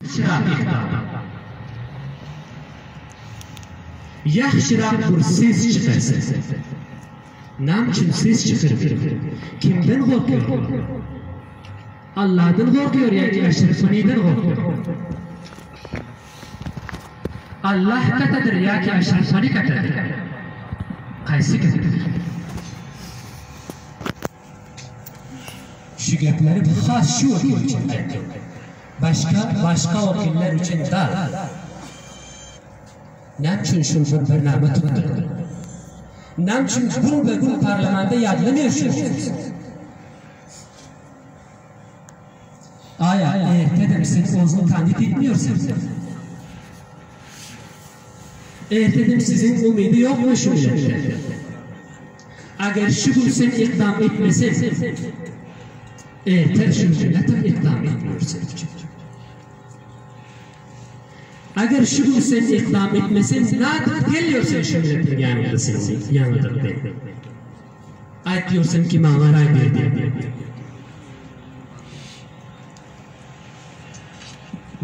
Ýagşyrak ykdam. Ýagşyrak bir ses çykarsa. Näme üçin ses çykarmaýar? Kimden gorkýar olar? Alladan gorkýar ýa-ki Eşref Ganiden gorkýar? Allah katadyr ýa-ki Eşref Gani katadyr? Haýsy katadyr? Şu gepleri has şu wekil üçin aýtdym. Başga başga wekiller üçin dal. Näme üçin şul bir bernama tutdy? Näme üçin gün be gün parlamanda ýadlamýar şu mowzugy? Aýa ertedem sen ozüň tanit etmiýorsyň? Ertedem siziň umydy ýokmy şu milletde? Ager şu gün sen ykdam etmesen, erter şu milletem ykdam etmiyor sen üçin. Ager şu gün sen ykdam etmesen, nädip gelýär sen şu milletiň ýanynda sen ýaňadan ben. Aýtýar sen ki maňa raý ber diýip.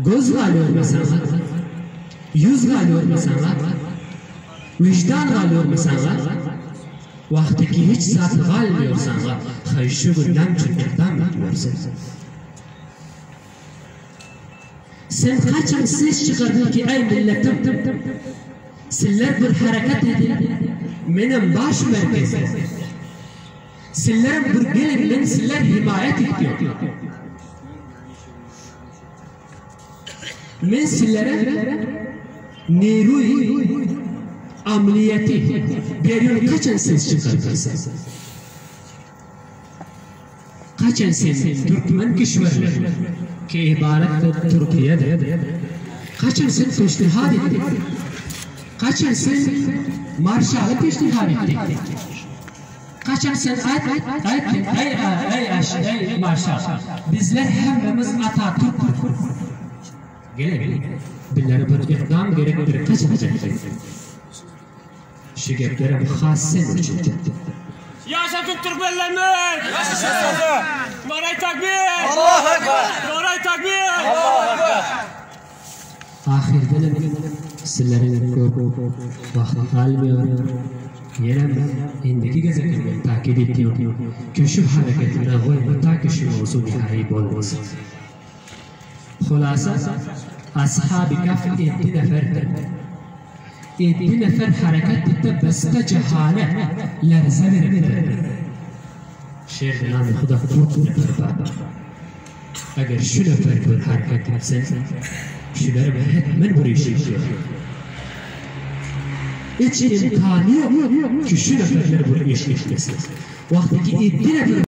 Göz galýarmy saňa? Ýüz galýarmy saňa? Wyždan galýarmy saňa? Wagtyky hiç zat galmýar saňa, haý şu gün näme üçin ykdam etýärsiň? Sen haçan ses çykardyň ki eý milletim, sizler bir hereket ediň, menem baş merkezde. Sizlerem bir gelin men sizler himaýat etýän. Men sizlere neruý amniýeti berýän kaçan ses çykardyň? Kaçan sen türkmen kişwerler ki ybaratdyr Türkiýedir. Kaçan sen peşnihad etdiň? Kaçan sen marşaly peşnihad etdiň? Kaçan sen aýt, aýtdyň, eý, eý, eý, marşal, bizler hemmemiz Atatürkdir. Geliň, bizlere bir ykdam gerekdir, kaçan aýtdyň? Şu geplerem has sen üçin. Ýaşasyn türkmenlerimiz! Ýaşasyn! Naraý takbir! Allahu Ekber! Naraý takbir! Allahu Ekber! Ahyrdanam sizleriň köp wagt galmýar. Ýenem indiki gezek men takyt etýän ki şu hareketine goýma ta ki şu mowzu nihaýy bolmasyn. Hulasa Ashaby Kahf eddi neferdir. Eddi nefer hareket etdi beste jahana lerze beripdir. Şer namy Huda kurt nefer bar. Eger şu nefer bir hareket etse, şularem hetmen bir iş edýär. Hiç imkany ýok ki şu neferler bir iş etmesin. Wagty ki eddi nefer.